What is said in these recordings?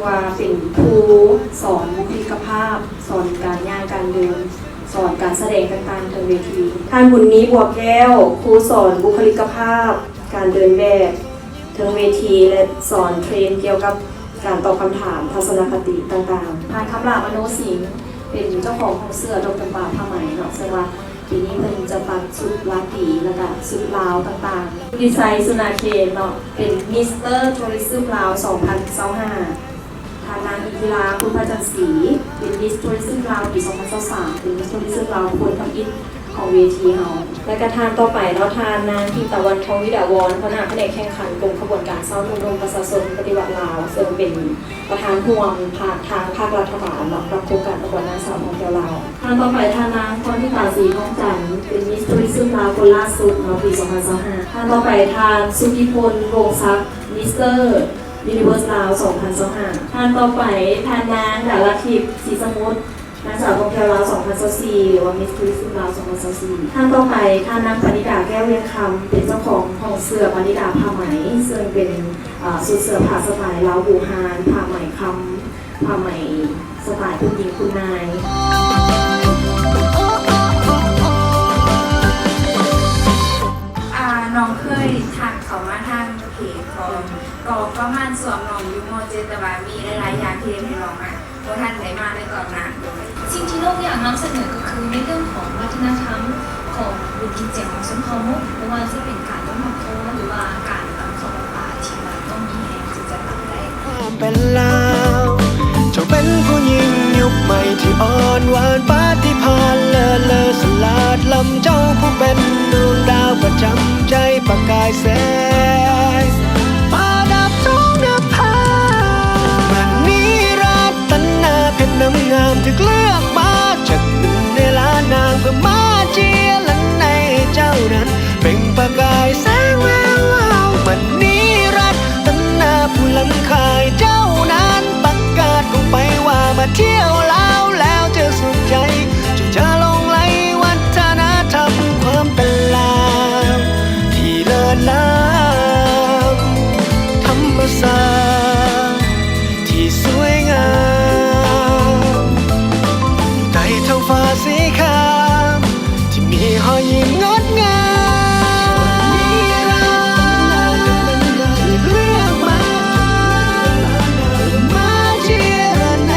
ວ່າເປັນຄູສອນບຸກຄະລິກກະພາບ, ສອນການຍ່າງການເດີນ, ສອນການສະແດງຕ່າງໆເທິງເວທີ. ທ່ານ ບຸນມີ ບົວແກ້ວ, ຄູສອນບຸກຄະລິກກະພາບ, ການເດີນແບບເທິງເວທີ ແລະ ສອນເທຣນກ່ຽວກັບການຕອບຄຳຖາມ, ທັດສະນະຄະຕິຕ່າງໆ. ທ່ານ ຄຳຫຼ້າ ມະໂນສິງ, ເປັນເຈົ້າຂອງຫ້ອງເສື້ອ ດອກເຕີ ປາ ຜ້າໄໝເນາະ, ເຊິ່ງວ່າ ປີນີ້ເພິ່ນຈະປັດຊຸດລາຕີ ແລ້ວກະຊຸດລາວຕ່າງໆ. ອຸດທິໄຊ ສຸນາເຄນເນາະ, ເປັນ Mister Tourism ລາວ ສອງພັນຊາວຫ້າ. ທ່ານນາງ ອິນທິລາ ຄຸນພະຈັນສີ, ເປັນ Miss Tourism ລາວ ປີສອງພັນຊາວສາມ, ເປັນ Miss Tourism ລາວຄົນທຳອິດຂອງເວທີເຮົາ. ແລ້ວກະທ່ານຕໍ່ໄປເນາະ, ທ່ານນາງ ທິບຕາວັນ ທອງວິດາວອນ, ຫົວໜ້າພະແນກແຂ່ງຂັນ ກົມຂະບວນການຊາວໜຸ່ມປະຊາຊົນປະຕິວັດລາວ, ເຊິ່ງເປັນປະທານຮ່ວມພາກ ທາງພາກລັດຖະບານເນາະ, ກັບໂຄງການປະກວດນາງສາວທ່ອງທ່ຽວລາວ. ທ່ານຕໍ່ໄປ ທ່ານນາງ ພອນທິຕາ ສີທອງຈັນ, ເປັນ Miss Tourism ລາວຄົນລ່າສຸດເນາະ ປີສອງພັນຊາວຫ້າ. ທ່ານຕໍ່ໄປ ທ່ານ ສຸທິພົນ ວົງສັກ, Mister Universe ລາວ ສອງພັນຊາວຫ້າ. ທ່ານຕໍ່ໄປ ທ່ານນາງ ດາລາທິບ ສີສະໝຸດ, ນາງສາວທ່ອງທ່ຽວລາວ ສອງພັນຊາວສີ່ ຫຼືວ່າ Miss Tourism ລາວ ສອງພັນຊາວສີ່. ທ່ານຕໍ່ໄປ ທ່ານນາງ ປານິດາ ແກ້ວວຽງຄຳ, ເປັນເຈົ້າຂອງຫ້ອງເສື້ອປານິດາຜ້າໄໝ, ເຊິ່ງເປັນ ເອີ ຊຸດເສື້ອຜ້າສະໄຕລາວບູຮານ, ຜ້າໄໝຄຳ, ຜ້າໄໝສະໄຕຄຸນຍິງຄຸນນາຍ. ອ່າ ນ້ອງເຄີຍທັກເຂົ້າມາທາງເພຈຂອງ ກໍປະມານຊ່ວງນ້ອງຢູ່ ມ.ເຈັດ ແຕ່ວ່າມີຫຼາຍໆຢ່າງທີ່ເຮັດໃຫ້ນ້ອງ ບໍ່ທັນໄດ້ມາໃນຕອນນັ້ນ. ສິ່ງທີ່ນ້ອງຢາກນຳສະເໜີກໍຄືໃນເລື່ອງຂອງວັດທະນະທຳຂອງບຸນກິນເຈຂອງຊົນເຜົ່າມົ້ງ, ບໍ່ວ່າຈະເປັນການລຳໝາກໂພ ຫຼືວ່າການຕຳເຂົ້າປະປາທີ່ວ່າຕ້ອງມີແຮງຈຶ່ງຈະຕຳໄດ້. ຄວາມເປັນລາວ ເຈົ້າເປັນຜູ້ຍິງຍຸກໃໝ່ທີ່ອ່ອນຫວານປາຕິພານເລີດເລີສະຫຼາດລ້ຳ, ເຈົ້າຜູ້ເປັນດວງດາວປະຈຳໃຈປະກາຍແສງ ປະດັບທ້ອງນະພາ. ມະນີລັດຕະນາເພັດນ້ຳງາມຖືກເລືອກມາຈາກໜຶ່ງໃນລ້ານນາງ ເພື່ອມາເຈຍລະໄນໃຫ້ເຈົ້ານັ້ນ ເປັ່ງປະກາຍແສງແວວວາວ. ມະນີລັດຕະນາຜູ້ລ້ຳຄ່າໃຫ້ເຈົ້ານັ້ນ ປະກາດກອກໄປວ່າມາທ່ຽວລາວແລ້ວຈະສຸກໃຈ ເຈົ້າຈະຫຼົງໄຫຼວັດທະນະທຳຄວາມເປັນລາວ ທີ່ເລີດລ້ຳ ທຳມະຊາດທີ່ສວຍງາມ ໃຕ້ທ້ອງຟ້າສີຄາມທີ່ມີຮອຍຍິ້ມງົດງາມ. ເລືອກມາ ມາເຈຍລະໄນ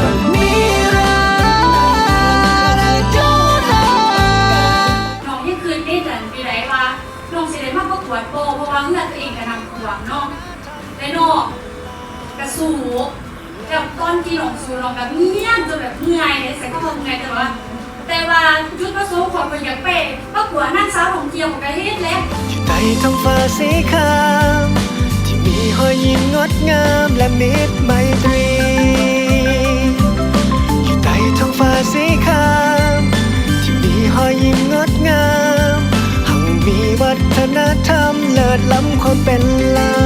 ມະນີລັດ ເຈົ້ານັ້ນ. ນ້ອງຍັງຄິດໃນໃຈຢູ່ໃດວ່າ ນ້ອງຊິໄດ້ມາປະກວດບໍ່ ເພາະວ່າເຮືອນຕົວເອງກໍນ້ຳຖ້ວມເນາະ ແລະນ້ອງກໍສູ້ ແລ້ວຕອນທີ່ນ້ອງສູ້ ນ້ອງກໍງຽນຈົນແບບເມື່ອຍເດ້ ໃຊ້ຄຳວ່າເມື່ອຍ ແຕ່ວ່າ ແຕ່ວ່າຈຸດປະສົງຂອງຂ້ອຍຢາກໄປປະກວດນາງສາວທ່ອງທ່ຽວ ຂ້ອຍກໍເຮັດແຫຼະ. ຢູ່ໃຕ້ທ້ອງຟ້າສີຄາມ ທີ່ມີຮອຍຍິ້ມງົດງາມ ແລະມິດໄມຕີ ຢູ່ໃຕ້ທ້ອງຟ້າສີຄາມ ທີ່ມີຮອຍຍິ້ມງົດງາມ ຮັ່ງມີວັດທະນະທຳເລີດລ້ຳຄວາມເປັນລາວ.